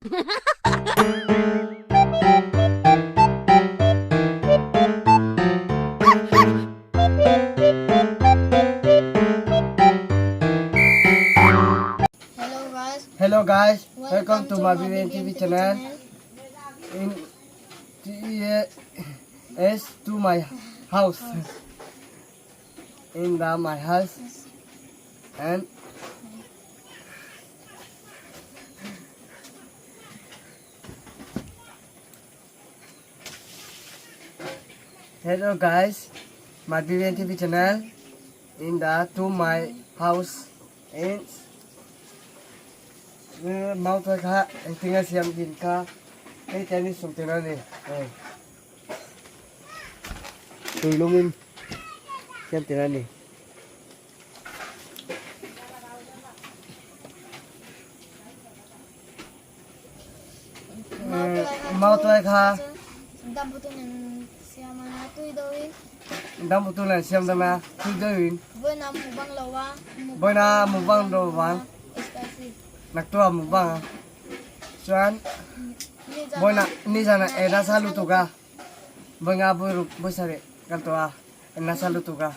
Hello guys. Hello guys, welcome to my BBN TV channel. In TES to my house. In the my house and Hello guys, my BBN TV channel in the to my house in mau toy kha engtinga siam din kha hei tennis sum tina ni hei tui lungin siam tina ni. Mau tuai kha dam putu nen siam dana tui deuhin vawiina mukbang lo vang naktuah mukbang a chuan vawiina nizan ah ei nasa lutuk a vawinga vawiruk vawisarih kal tawh a ei nasa lutuk a.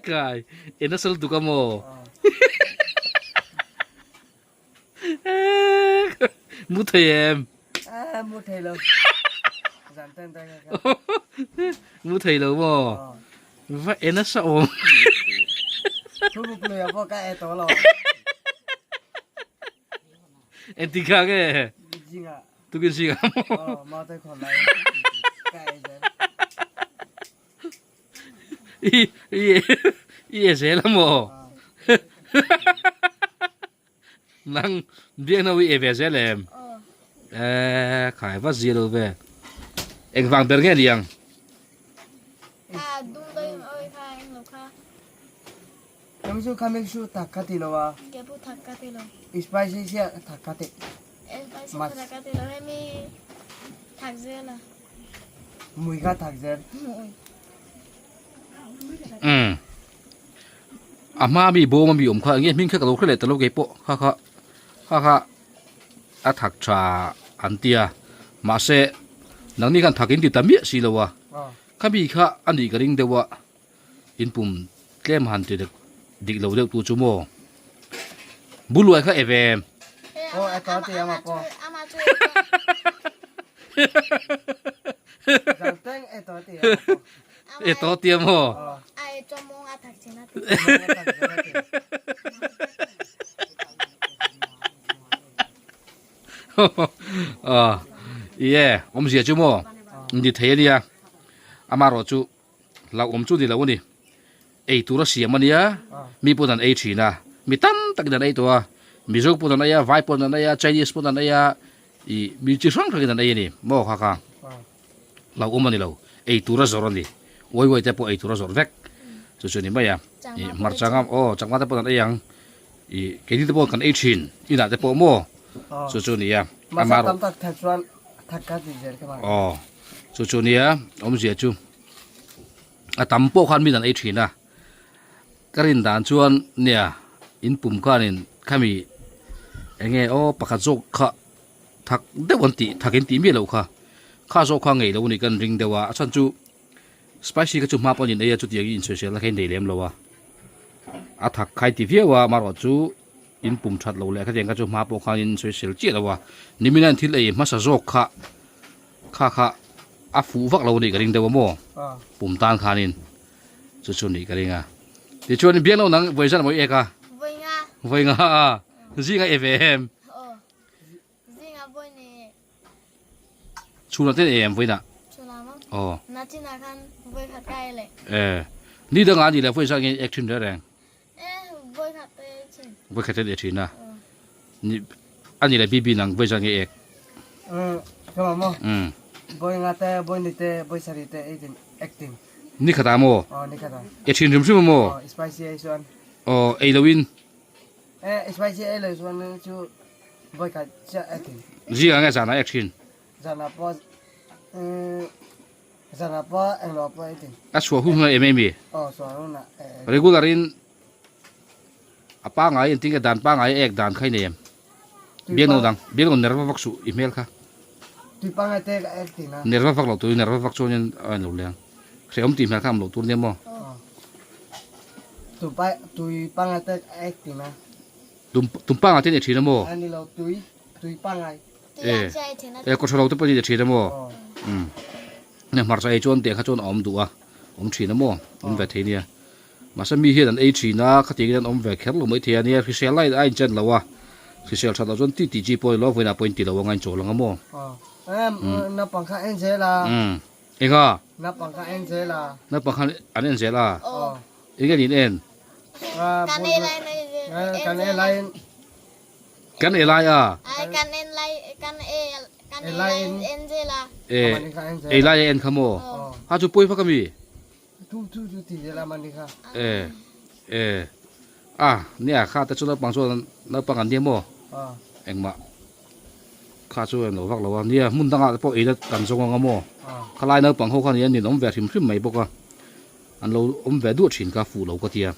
Kai e nasa lutuk a maw? Mu thei em? Mu thei lo. Zan ten ten ka. Mu thei lo maw? Va e nasa awm. Thu buk lui a pawh ka e tawh lo. Engti kha nge? Zingah. Tukin zingah maw? Aw, mau te khawn lai ka ei zel. I i i e zel a maw? Nang biakna i e ve zel em? Eh, khai va zia lo ve. Engvang ber nge ni ang? Kha dung doi oi kha eng lo kha. Eng chu kha mix chu thak kha ti lo a. Ke pu thak ka ti lo. Spicy sia thak kha ti. Spicy kha thak ka ti lo hemi thak zel a. Mui kha thak zel. Mui. Um. A hma mi bawm a mi awm kha enge hming kha ka lo hre leh ta lo kei pawh kha kha kha kha a thak tha an tia mahse nangni khan thak in ti ta miah si lo a khami kha a nih ka ring deuh a in pum tlem han ti dik lo deuh tu chu maw buluai kha e ve em e to tia maw Ie awmzia chu maw ni thei ania amarawh chu hlauhawm chu ni lo a ni ei tur a siam ania mi pawn an ei thin a mi tam takin an ei tawh a mizo pawn an ei a vai pawn an ei a chinese pawn an ei a ih mi chi hrang hrangin an ei a ni maw kha kha hlauhawm a ni lo ei tur a zawrh a ni uai uai te pawh ei tur a zawrh vek chu chu a ni mai a ih hmarcha ngam aw changma te pawn an ei ang. I keini te pawh kan ei thin inah te pawh maw chu chu nia ama tam tak thak chuan thak ka ti zel ka ma aw chu chu nia awmzia chu a tam pawh khan min an ei thin a ka rin dan chuan nia in pum khanin khami enge aw pakhat zawk kha thak deuh an tih thak in tih miah loh kha kha zawk kha ngei lo a nih kan ring deuh a a chhan chu Spicy kha chu hma pawh an in ei a chutiang in insawisel na kha in nei lem lo a a thak khai ti viau a amaherawh chu in pum that lo leh khatiang kha chu hma pawh khan in insawisel chiah lo a nimin a thil ei hmasa zawk kha kha kha a fuh vak lo a nih ka ring deuh a maw pum tan khanin chu chu nih ka ring a tichuan biak lo nang vawi zan mawi ek a vawi nga a zing a e ve em. Chhunah te em vawiinah? Aw. Eh, ni dangah ani leh vawi zat nge ek thin reng reng? Vawi khat te ek thin a. Ni ani leh bibi nang vawi zat nge ek? Ka maw? Vawi nga te, vawi ni te, vawi sarih te ei tin ek tin. Ni khatah maw? Aw, ni khatah. E thin hrim hrim maw? Aw, spicy ei chuan. Aw, ei loin. Eh, spicy ei lo chuan chu vawi khat chiah ek thin. Zingah nge zanah ek thin? Zanah pawh umm. Zanah pawh englo pawh ei thin. A chhuah hun hunah em em i? Aw chhuah hunah e ei. Regular in a pangai engtin nge dan pangai a ek dan kha i nei em? Biakno dang, biakno ner vak vak suh i hmel kha. Tui pangai te ka ek thin a. Ner vak vak lo tur, ner vak vak chuan in a lo leng. Hrehawm tih hmel kha am lo tur nia maw? Tui pa tui pangai te ka ek thin a. Tum tum pangai te i thin a maw? A ni lo tui tui pangai. E e kawtha lo te pawh i thin a maw? Umm. Nia hmarcha ei chuan teh kha chuan a awm duh a, awm thin a maw? Awm ve thei nia. Mahse mi hian an ei thin a, khatiang hian an awm ve kher lo mai thei a nia, hrisel lai a inchen lo a, hrisel that loh chuan ti tih chi pawh a ni lo, vawiinah pawh inti lo anga inchawl ang a maw? Umm naupang kha en zel a. Umm enga? Naupang kha en zel a. Naupang kha an en zel a? Enge an in en? Kan ei lai Kan ei lai Kan ei lai a? Kan en lai kan ei kan ei lai en zel a. E ei lai a en kha maw? Ha chu pawi vak ami? Tu tu tu ti zel a mani kha. E e a nia kha te chu naupang chuan naupang an nia maw engmah kha chu an lo vak lo a nia hmun dangah te pawh eina kan zawng anga maw khalai naupang ho khan hian nin awm ve hrim hrim mai bawk a an lo awm ve duah thin kha fuh lo ka tia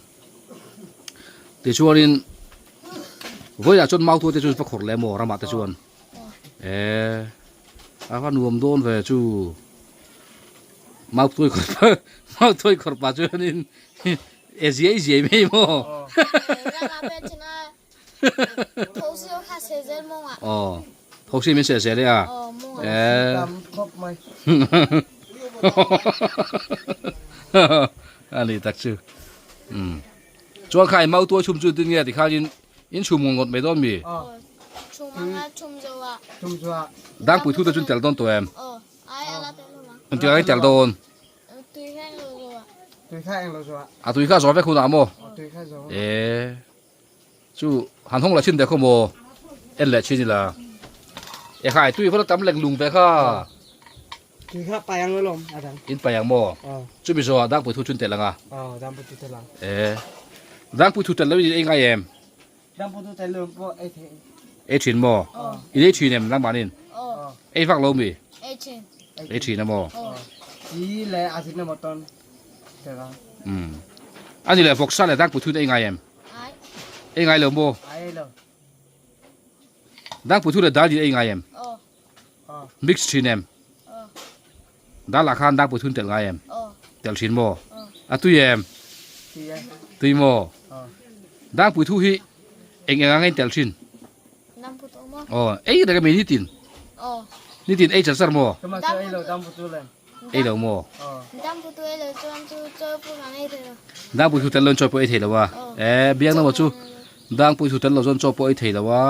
tichuanin vawilah chuan mautua te chu va khawrh leh maw ramah te chuan e a va nuam dawn ve chu. Mau tuai khawr pa mau tuai khawr pa chuanin e ziai ziai mai maw. Aw thosi min seh zel e a. Eh. Ani tak chu. Um. Chuan khai mau tuai chhum chu tin nge ti khanin in chhum ngawt ngawt mai dawn mi. Dangpui thu te chun tel dawn tawh em. Engtikah nge tel dawn? A tui kha zawh vek hunah maw? E chu han hawng leh thin ve khaw maw? En leh thin ila. E khai tui khaw tam lek lung ve kha. Tui kha pai ang alawm a dang. In pai ang maw? Chumi zawhah dangpui thu chun tel ang a. E dangpui thu tel lo in ei ngai em? Ei thin maw? In ei thin em nangmahnin? Ei vak lo mi? Ei thin a maw? Umm. Ani leh vawksa leh dangpui thun ei ngai em? Ei ngai lo maw? Dangpui thun leh dal in ei ngai em? Mix thin em? Dal ah khan dangpui thun tel ngai em? Tel thin maw? A tui em? Tui maw? Dangpui thu hi eng eng anga in tel thin? Aw, ei reng ami nitin? Nitin ei char char maw? Ei lo maw? Dangpui thu tel lo in chaw pawh ei thei lo a. E, biang na maw chu dangpui thu tel lo chuan chaw pawh ei thei lo a.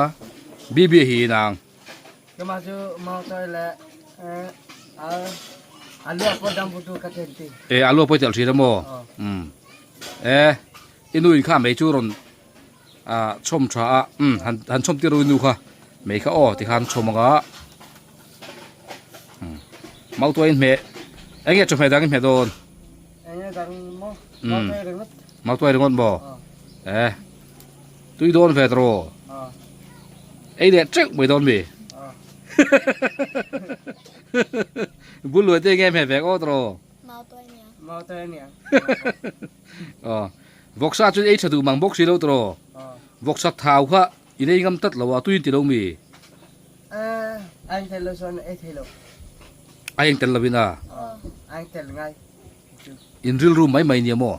Bibi hi inang. Keimah cu motor le a lua pawh dam putu ka tel ti. E a lua pawh i tel thin a maw? Um. E i nu in kha mei chu rawn a chhawm tha a um han han chhawm tir ru i nu kha mei kha aw ti khan chhawm anga um mautuai in hmeh eng nge chawhmeh dang i hmeh dawn? Eng nge dang maw? Mautuai ringawt. Mautuai ringawt maw? E Tui dawn ve tawh aw. Ei leh teuh mai dawn mi. Bul luai te nge hmeh vek aw tawh aw. Mau tuai nia. Aw. Vawksa chu ei tha duh mang bawk si lo tawh aw. Vawksa thau kha i nei ngam tat lo a tuin ti lo mi. A eng tel lo chuan ei thei lo. A eng tel lo in a. A eng tel ngai. In rilru mai mai nia maw.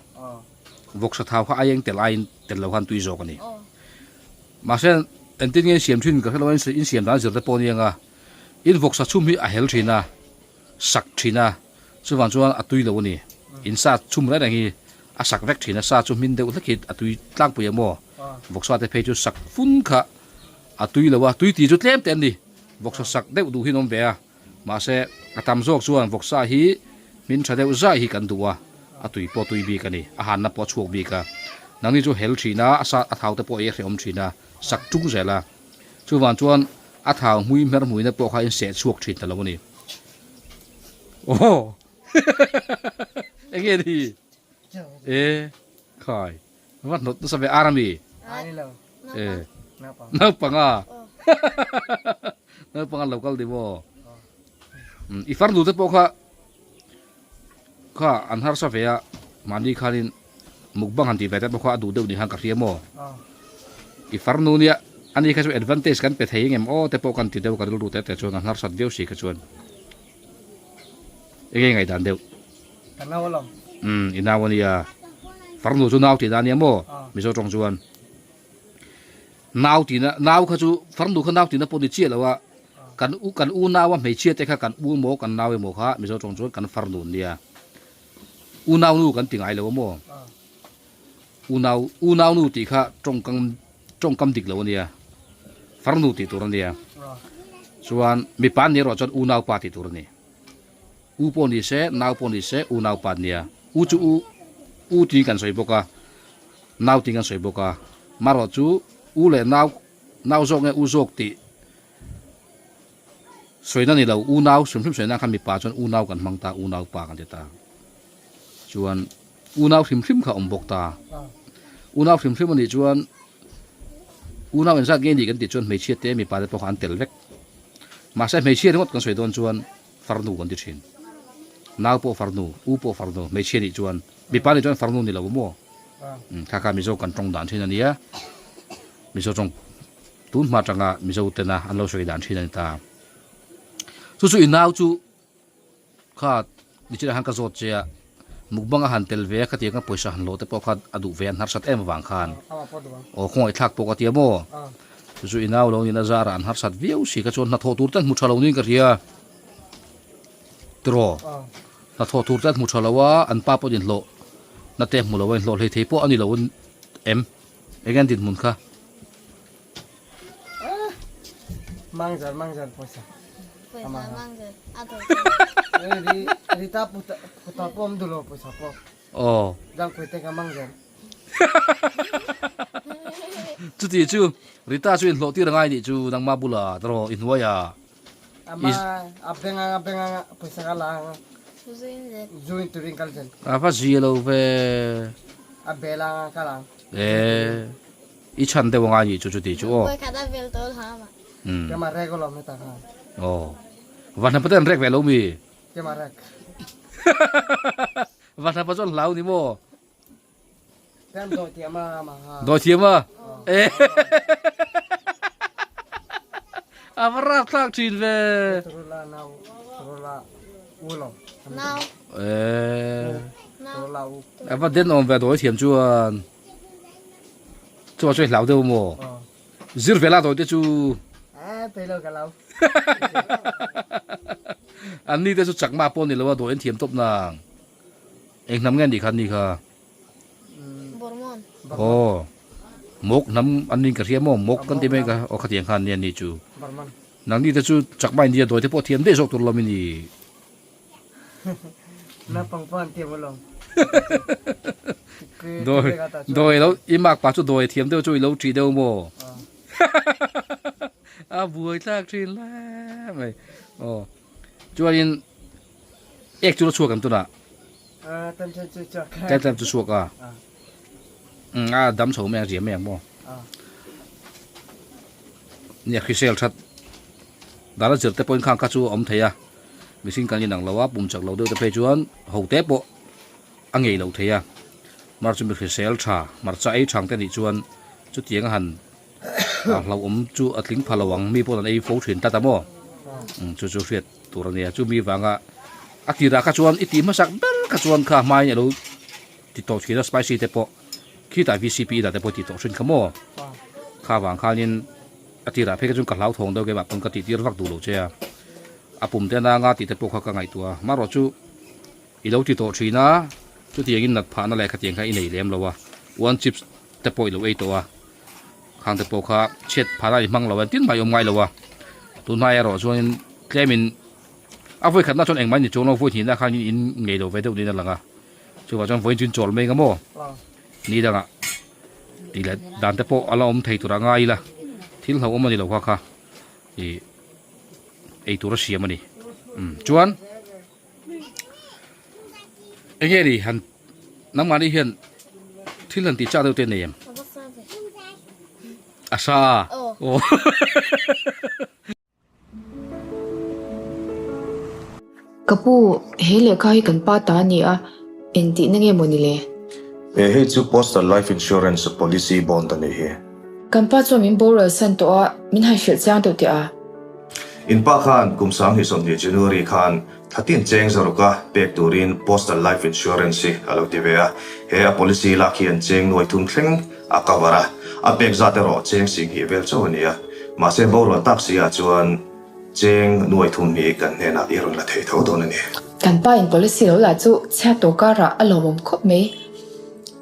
Vawksa thau kha aieng tel aiin tel lo khan tui zawk a ni. Mahse entin nge in siam thin ka hre lo a, in siam dan zir te pawh a ni ang a, in vawksa chhum hi a hel thin a, sak thin a, chuvang chuan a tui lo a ni. In sa chhum reng reng hi a sak vek thin a, sa chu hmin deuh hlek hi a tui tlangpui a maw? Vawksa te phei chu sak fun kha a tui lo a, tui tih chu tlem te an ni. Vawksa sak deuh duh hi an awm ve a. Mahse, a tam zawk chuan vawksa hi hmin tha deuh zai hi kan duh a, a tui pawh tui bik a ni, a hanna pawh a chhuak bik a. Nangni chu hel thin a, a sa a thau te pawh ei a hrehawm thin a, sak tung zel a. Chuvang chuan a thau hmui hmer hmuina pawh kha in seh chhuak thin ta lo a ni. Aw! Enge ni? E, khai. Va hnawt nasa ve ar ami? E, naupang a. Naupang a lo kal ni maw? I farnu te pawh kha. kha an harsa ve a, mahni khanin mukbang han tih ve te pawh kha a duh deuh ni khan ka hria maw? I farnu nia, ani kha chu advantage kan pe thei engem aw te pawh kan ti deuh ka rilru te te chuan an harsat viau si kha chuan enge ngaihdan deuh? Ka nau alawm. Umm i nau ania, farnu chu nau tihna ania maw Mizo tawng chuan. Nau tihna, nau kha chu farnu kha nau tihna pawh ni chiah lo a, kan u kan u nau a hmeichhia te kha kan u emaw kan nau emaw kha Mizo tawng chuan kan farnu ania. Unau nu kan ti ngai lo a maw? Unau unau nu tih kha tawngkam tawngkam dik lo ania. Farnu tih tur ania. Chuan mipa an nih erawh chuan unau pa tih tur a ni. U pawh ni se, nau pawh ni se unau pa ania. U chu u u tiin kan sawi bawk a, nau tiin kan sawi bawk a. Marawh chu u leh nau nau zawk nge u zawk tih Sawina ni lo, unau, hrim hrim sawina khan mipa chuan unau kan hmang ta, unau pa kan ti ta. Chuan unau hrim hrim kha awm bawk ta. Unau hrim hrim anih chuan unau engzat nge ni kan tih chuan hmeichhia te mipa te pawh kha an tel vek. Mahse hmeichhia ringawt kan sawi dawn chuan farnu kan ti thin. Nau pawh farnu, u pawh farnu, hmeichhia nih chuan mipa nih chuan farnu ni lo maw? Kha kha Mizo kan tawng dan thin a nia. Mizo tawng Tun hma atanga Mizo tena an lo sawi dan thin a ni ta. Chu chu i nau chu kha nichina khan ka zawt che a, mukbang a han tel ve a khatiang a pawisa han hlawh te pawh kha a duh ve a, an harsat em avang khan aw khawngaih thlak pawh ka ti a maw. Chu chu i nau lo niin a zarah an harsat viau si kha chuan hnathawh tur te an hmu tha lo niin ka hria. Tiraw? Hnathawh tur te an hmu tha lo a, an pa pawhin inhlawh na te hmu lo a, inhlawh hlei thei pawh a ni lo em? Eng an dinhmun kha? Mangzar mangzar pawisa. Pawisa mangzar a daw. Rita puta puta pawm dulo pawisa pawh. Aw. Jang pui te ka mangzar. Chuti chu Rita chu inhlawh tir angai nih chu nangma bula tawh i hnuai ah. Ama a benga a benga pawisa ka la anga. Zuin turin kal zel. A va zia lo ve. A bela anga kal ang. E i chhan deuh angai nih chu chuti chu aw. Voi khat a vel tawh hla ma. Kema rek alawm heta kha. Aw. Vanhnapa te an rek ve lo mi? Kema rek. Vanhnapa chu an hlau ni maw? Kan dawi thiam a ma ha. Dawi thiam a? E. A va rap thlak thin ve. Turula nau turula u lo. Nau. E. Turula u. A va den awm ve dawi thiam chuan. Chuan chu hlau deuh maw? Zir ve la dawi te chu. Eh, pe lo ka lau. An ni te chu chakma pawh ni lo a dawi an thiam tawp nang. Eng hnam nge anih kha ni kha? Burmon. Aw. Mok hnam an nin ka hria maw? Mok kan ti mai ka aw khatiang khan nia ni chu. Burmon. Nangni te chu chakma india dawi te pawh thiam daih zawk tur lawm i ni. Naupang pawh an thiam alawm. Dawi dawi lo i mak pa chu dawi thiam deuh chu i lo ṭih deuh maw? A buai thlak ṭhin hle mai. Aw. Chuanin ek chu la chhuak em tunah? Tlem tlem chu chhuak a. A dam chho mai ang zia mai ang maw? Nia hrisel that dana zir te pawhin khang kha chu a awm thei a. Mihring kan inang lo a, pum chak lo deuh te phei chuan ho te pawh a ngei lo thei a. Mar chu mi hrisel tha, hmarcha ei thang te nih chuan chutiang a han a hlauhawm chu a tling pha lo ang mi pawh an ei fo thin tlat a maw chu chu hriat tur a nia chu mi vanga a tirah kha chuan i tih hmasak ber kha chuan kha hmain alo ti tawh thin a spicy te pawh khitah vcp dah te pawh ti tawh thin kha maw kha vang khanin a tirah phei kha chuan ka hlauthawng deuh keimah pawn ka tih tir vak duh lo che a a pum te nanga tih te pawh kha ka ngaihtuah a marawh chu i lo ti tawh thin a chutiangin nat phahna leh khatiang kha i nei lem lo a one chips te pawh i lo ei tawh a khang te pawh kha chhiat phah a i hmang lo a tin mai awm ngai lo a tunhma erawh chuanin tlemin a vawi khatna chuan engmah ni chuang lo vawi hnihna khan in ngei lo ve deuh niin a lang a chuvang chuan vawiin chu in chawl mai anga maw ni dangah tih leh dan te pawh a la awm thei tur a ngai ila thil hlauhawm a ni lo kha kha ih ei tur a siam a ni umm chuan. Enge ni han nangmahni hian thil han tih chak deuh te nei em? A sa a? Aw. Ka pu, he lehkha hi kan pa ta a ni a, engtihna nge maw ni le? He hei chu Postal Life Insurance Policy Bond a nih hi. Kan pa chuan min boral san tawh a, min han hrilh chiang deuh teh a. In pa khan kum 2020 January khan Thlatin cheng zaruka pek turin Postal Life Insurance hi a lo ti ve a, he a policy lak hian cheng nuai thum thleng a cover a, a pek zat erawh cheng singhnih vel chauh a ni a, mahse borual tak si ah chuan cheng nuai thum hi kan hnenah i rawn la thei tho dawn a ni. Kan pa in policy lo lah chu chhiat tawh karah a lawmawm khawp mai.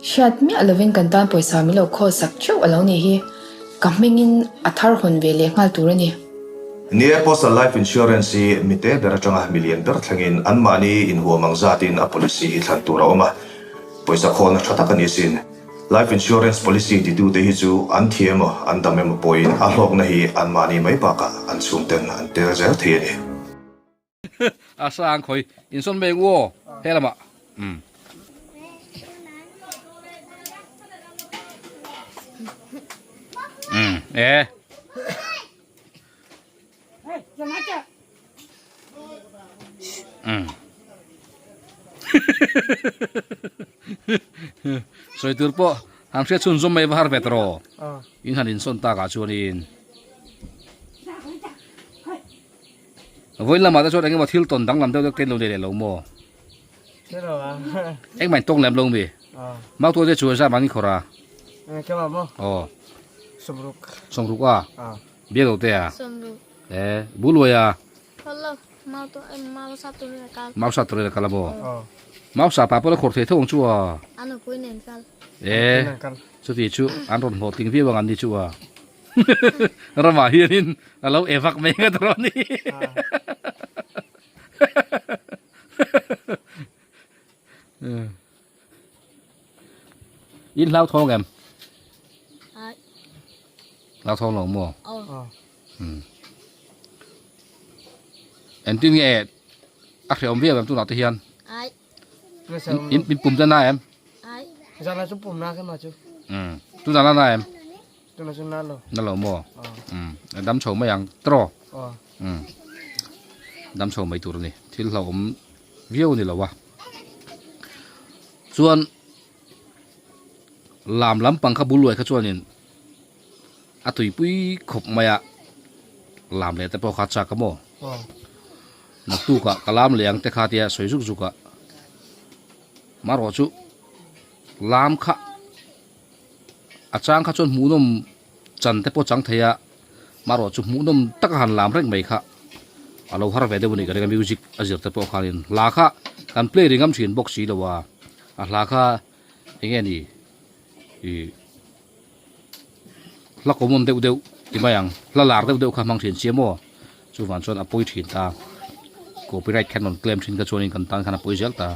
Hriat miah lovin kan tan pawisa min lo khawl sak theuh a lo nih hi. Ka hmingin a thar hawn ve leh nghal tur a ni. Ni e, Postal Life Insurance hi mi te ber atanga mi lian ber thlengin anmahni inhuam ang zatin a policy hi thlan tur a awm a, pawisa khawlna tha tak a ni sin. Life Insurance policy titute hi chu an thi emaw an dam emaw pawhin a hlawkna hi anmahni mai bakah an chhungten an tel zel thei a ni. A sang khawi insawn mai ang u aw he lamah umm. Umm e. Umm. Sawi tur pawh han hriat chhun zawm mai va har ve ta rawh. In han insawn takah chuanin. Vawiin lamah te chuan engemaw thil tawn danglam deuh deuh te an lo nei leh lo maw? Engmah in tawng lem lo mi? Mautuai te chu zam ang i khawrh a? Aw. Sawmruk a? Biak lo te a? E, Buluai a? Mau sa turin a kal a maw? Mau sa pa pawh la khawrh thei tho ang chu a? E, chuti chu an rawn hlawhtling viau ang an ni chu a. Ramah hianin a lo e vak mai ngat rawh ni. In hlau thawng em? Hlau thawng lo maw? Entin nge a hreawm viau em tunah te hian? In in pum te na em? Zana chu pum na ke ma chu. Tu zana na em? Tuna chu na lo. Na lo maw? Um dam chho mai ang tro. Um dam chho mai tur ani. Thil hlauhawm viau ani lo a. Chuan lam lampang kha bul luai kha chuanin a tuipui khawp mai a lam leh te pawh kha chak a maw? Naktukah ka lam leh ang te kha tia sawi zuk zuk a. Marawh chu lam kha a chang kha chuan hmuhnawm chan te pawh chang thei a, marawh chu hmuhnawm taka han lam reng mai kha a lo har ve deuh a ni ka ring a music a zir te pawh khanin hla kha kan play ri ngam thin bawk si lo a, a hla kha eng nge ni ih hla common deuh deuh ti mai ang hla lar deuh deuh kha hmang thin si a maw chuvang chuan a pawi thin ta copyright khan rawn claim thin kha chuanin kan tan khan a pawi zel ta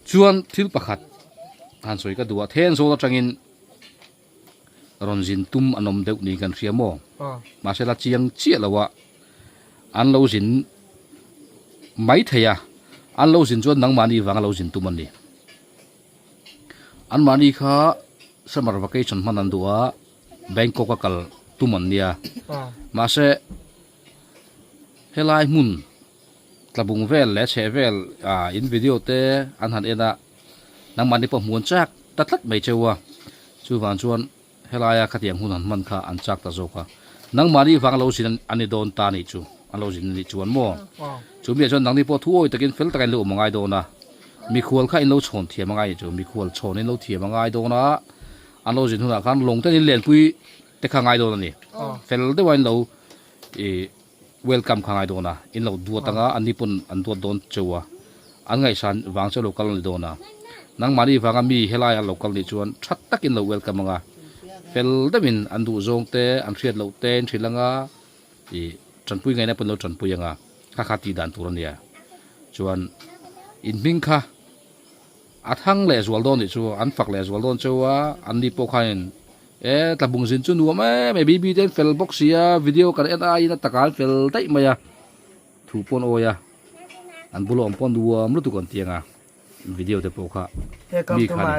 chuan thil pakhat han sawi ka duh a then zawl atangin rawn zin tum an awm deuh niin kan hria maw mahse la chiang chiah lo a an lo zin mai thei a an lo zin chuan nangmahni vanga lo zin tum an ni. Anmahni kha summer vacation hman an duh a, Bangkok a kal tum an nia. Mahse helai hmun tlabung vel leh chheh vel ah in video te an han en a, nangmahni pawh hmuh an chak ta tlat mai cheu a. Chuvang chuan helaia khatiang hun han hman kha an chak ta zawk a. Nangmahni vang lo zin an ni dawn ta nih chu, an lo zin a nih chuan maw? Chu miah chuan nangni pawh thuawi takin fel taka in lo awm a ngai dawn a, mikhual kha in lo chhawn thiam a ngai nih chu, mikhual chhawn in lo thiam a ngai dawn a, an lo zin hunah khan lawng ten in lenpui te kha ngai dawn a ni. Fel deuha in lo ih welcome kha ngai dawn a, in lo duat anga anni pawn an duat dawn cheu a, an ngaihsan vang chu a lo kal a ni dawn a, nangmahni vanga mi helai a lo kal nih chuan tha takin lo welcome anga, fel deuhin an duh zawng te, an hriat loh te in hrilh anga ih tanpui ngaihna pawn lo tanpui anga kha kha tih dan tur a nia. Chuan in hming kha A thang leh zual dawn nih chu an fak leh zual dawn cheu a, anni pawh khanin e tlabung zin chu nuam em em bibi te an fel bawk si a, video kan en aiin a takah an fel daih mai a, thu pawh an awi a, an bula awm pawh nuam lutuk an ti ang a, video te pawh kha mi khanin.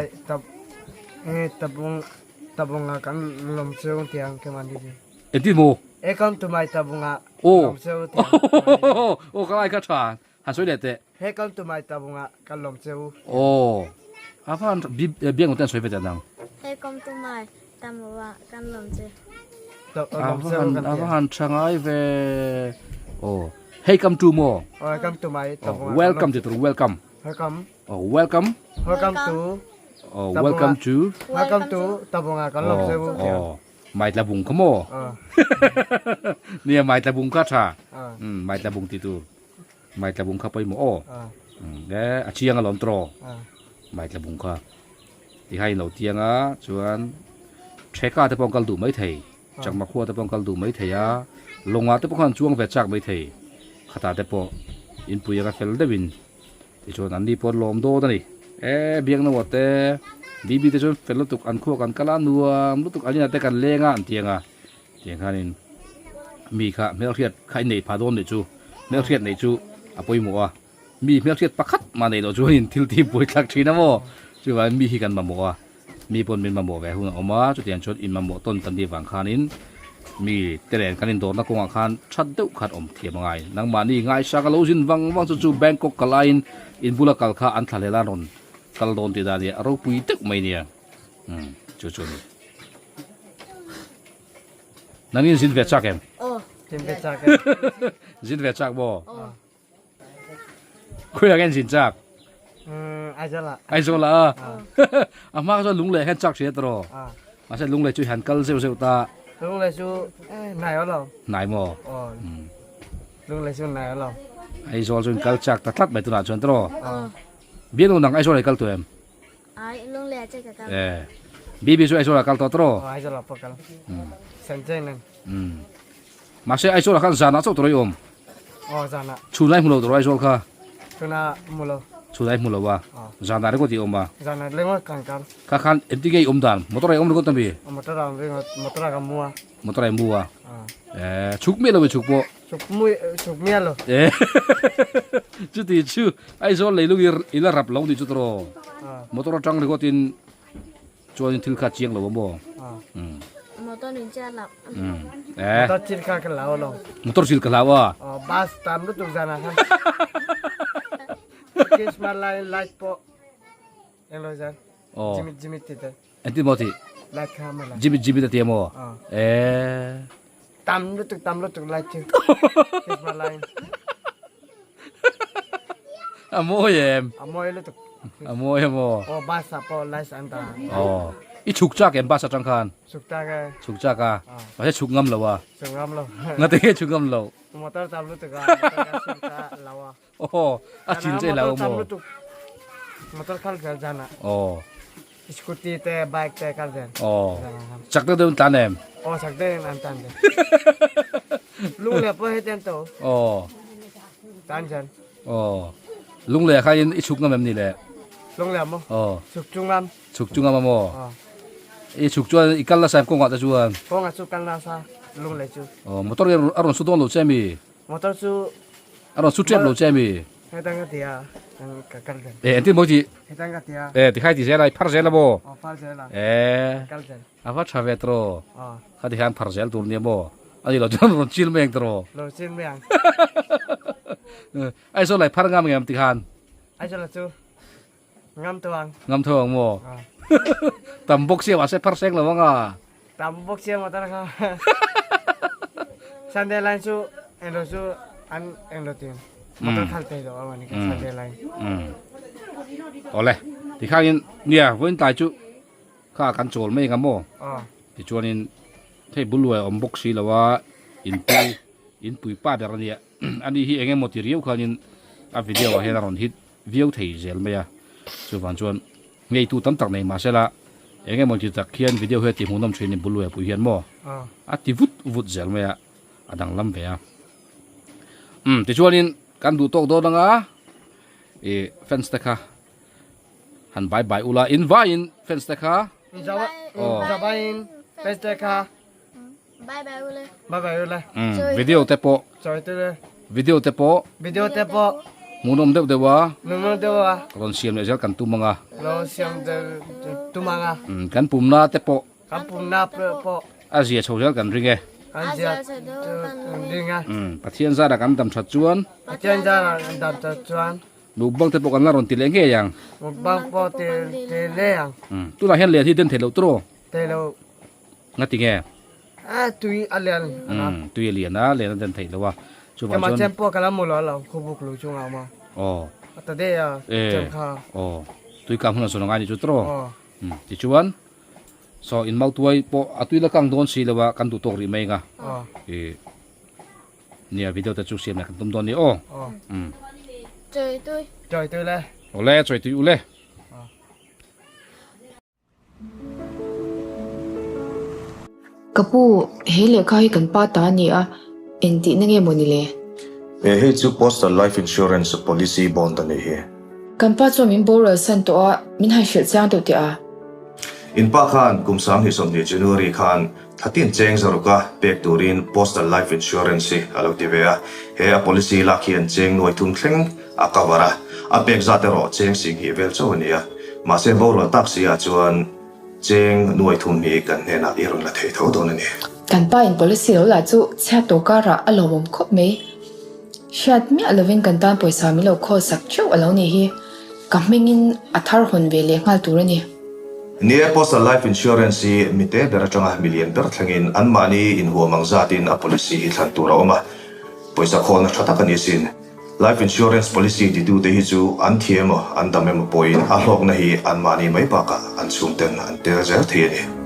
Engtin maw? Aw aw ka lai kha tha. Han sawi leh teh. He kam to mai tlabunga kan lawm che u. Aw. A va han biak ngawt te an sawi ve teh nang. He kam to mai tlabunga kan lawm che. A va han tha ngai ve. Aw. Hei kam to maw? Aw kam to mai tlabunga. Welcome ti tur welcome. Welcome. Oh, welcome. Welcome to. Oh, welcome to. Welcome to Tabunga kan lawm che u. Oh, mai tlabung kha maw? Nia mai tlabung kha tha. Um, mai tlabung ti tur. Mai tlabung kha pawimawh aw. Um, e a chiang alawm tawh. Mai tlabung kha. Ti kha in lo tiang a, chuan Theka te pawh an kal duh mai thei. Chakma khua te pawh an kal duh mai thei a, lawngah te pawh khan an chuang ve chak mai thei. Khatah te pawh inpui anga fel deuhin Tichuan an ni pawh an lawm dawn a ni. E Biaknawa te, Bibi te chuan fel lutuk an khuak an kal a, nuam lutuk an inah te kan leng a an ti ang a. Tiang khanin mi kha hmelhriat kha i neih phah dawn nih chu, hmelhriat neih chu a pawimawh a. Mi hmelhriat pakhat mah neih loh chuanin thil tih buai thlak thin a maw? Chuvangin mi hi kan mamawh a. Mi pawn min mamawh ve hun a awm a, chutiang chuan inmamawh tawn kan nih vang khanin mi te nen kan indawrna kawngah khan that deuh khan awm thiam a ngai. Nangmahni ngaihsak a lo zin vang vang chu chu Bangkok kal aiin in bula kal kha an thlahlel a rawn kal dawn tih dan hi a ropui deuh mai nia. Umm chu chu a ni. Nangin zin ve chak em? Aw. Zin ve chak em? Zin ve chak maw? Aw. Khawiah nge an zin chak? Aizawl ah. Aizawl ah. A hma kha chuan Lunglei hian chak hria tawh. Mahse Lunglei chu i han kal zeuh zeuh ta. Lunglei chu hnai awm lo. Hnai maw? Lunglei chu hnai awm lo. Aizawl chu in kal chak ta tlat mai tunah chuan tawh. Bialnu nang Aizawl ah i kal tawh em? Ai, Lunglei ah che ka kal. Eh. Bibi chu Aizawl ah kal tawh tawh. Aizawl ah pawh kal. Sanjay nen. Mahse Aizawl ah khan zanah chauh tawh i awm. Aw zanah. Chhunai hmu lo tawh Aizawl kha. Chhunah hmu lo. Chhunai hmu lo a. Zanah ringawt i awm a. Zanah ringawt kan kal. Kha khan engtin nge i awm dan? Motor ah i awm ringawt ami? Motor ah awm ringawt, motor ah ka mu a. Motor ah i mu a. Eh, chhuk miah lo i chhuk pawh. Chhuk mui, chhuk miah lo. Eh, chuti chu Aizawl leilung i la rap lo nih chu tawh. Motor atang ringawt in Chuanin thil kha chiang lo a maw? Motor nin chiah lo. Eh. Motor chil kha ka hlau lo. Motor chil ka hlau a. Oh, bus tam lutuk zan ah khan. Christmas light light pawh eng lo zan. Oh. Jimit jimit ti te. Engtin maw ti? Light kha ma la. Jimit jimit a ti a maw? Oh. Eh. Tam lutuk tam lutuk light chu. Christmas light. A mawi em? A mawi lutuk. A mawi em aw? Aw bus ah pawh light an dah. Aw. I chhuk chak em bus atang khan? Chhuk chak e. Chhuk chak a. Mahse chhuk ngam lo a. Chhuk ngam lo. Ngate nge chhuk ngam lo? Motor tam lutuk a, motor ka chhuk ta lo a. Aw, a chil che lo maw? Motor kal zel zan a. Aw. Scooty te bike te kal zel. Aw. Chak deuh deuh an tlan em? Aw chak deuh in an tlan zel. Lungleh pawh heti an to. Aw. Tlan zel. Aw. Lungleh kha in i chhuk ngam em ni le? Lungleh maw? Aw. Chhuk chu ngam. Chhuk chu ngam a maw? Aw. I chhuk chuan i kal nasa em kawngah te chuan? Kawngah chu kal nasa lungleh chu. Aw motor hi a rawn su dawn lo che mi? Motor chu a rawn su tep lo che mi? Hetang ka ti a ka kal zel. Eh entin maw i tih? Hetang ka ti a. Eh tikhai ti zel a i phar zel a maw? Aw phar zel a. Eh. Kal zel. A va tha ve tawh. Aw. Kha ti hian phar zel tur nia maw? A ni lo chuan rawn chil mai ang tawh. Rawn chil mai ang. Aizawl lai phar ngam ngem ti khan? Aizawl chu ngam tho ang. Ngam tho ang maw? Tam bawk sia mahse phar seng lo ang a. Tam bawk sia maw tara kha. Sunday line chu englo chu an englo tin. Motor khal thei lo ang ani kha Sunday line. Awle tikhanin nia vawiin tlai chu Kha kan chawl mai anga maw? Tichuanin hei bul luai a awm bawk si lo a, inpui inpui pa ber a nia. Ani hi eng emaw ti riau khanin a video ah hian a rawn hit viau thei zel mai a. Chuvang chuan ngeitu tam tak nei mahse la eng emaw ti tak hian video hi a ti hmuhnawm thin bul luai pui hian maw a ti vut vut zel mai a, a danglam ve a. Umm tichuanin kan duh tawk dawn anga ih fans te kha. Han bye bye ula in vaiin fans te kha. Vaiin fans te kha. Bye bye ule. Bye bye ule. Video te pawh. Sorry te le. Video te pawh. Video te pawh. Hmuhnawm deuh deuh a. Hmuhnawm deuh a. Rawn siam leh zel kan tum ang a. Rawn siam tum ang a. Kan pumna te pawh. Kan pumna pawh. A zia chho zel kan ring e. Kan zia chu kan ring a. Pathian zara kan dam that chuan. Pathian zara kan dam that chuan. Mukbang te pawh kan la rawn ti leh ngei ang. Mukbang pawh ti ti leh ang. Tunah hian len hi den thei loh tawh. Thei loh. Nga ti nge? A tui a lian a. Tui a lian a, len a den theih loh a. Chuvang chuan. Kema chem pawh ka la mu lo lo, khawbuk lu chungah a awm a. Aw. A ta daih a chem kha. Aw. Tui kang hun a sawn angai nih chu tawh. Aw. Tichuan saw in mautuai pawh a tui la kang dawn si lo a, kan duh tawk rih mai anga. Aw. Nia video te chu siam leh kan tum dawn ni aw. Aw. Chawi tui. Chawi tui le. Awle chawi tui ule. Ka pu, he lehkha hi kan pa ta a ni a, engtihna nge maw ni le? He hei chu Postal Life Insurance Policy Bond a nih hi. Kan pa chuan min boral san tawh a, min han hrilh chiang deuh teh a. In pa khan kum 2020 January khan Thlatin cheng zaruka pek turin Postal Life Insurance hi a lo ti ve a, he a policy lak hian cheng nuai thum thleng a cover a, a pek zat erawh cheng sing hnih vel chauh a ni a, mahse borual tak si ah chuan cheng nuai thum hi kan hnenah i rawn la thei tho dawn a ni. Kan pa in policy lo lah chu chhiat tawh karah a lawmawm khawp mai. Hriat miah lovin kan tan pawisa min lo khawl sak theuh a lo nih hi. Ka hmingin a thar hawn ve leh nghal tur a ni. Ni e, Postal Life Insurance hi mite ber atanga milian ber thlengin anmahni inhuam ang zatin a policy hi thlan tur a awm a, pawisa khawlna tha tak a ni sin. Life Insurance policy titute hi chu an thi emaw an dam emaw pawhin a hlawkna hi anmahni mai bakah an chhungten an tel zel thei a ni.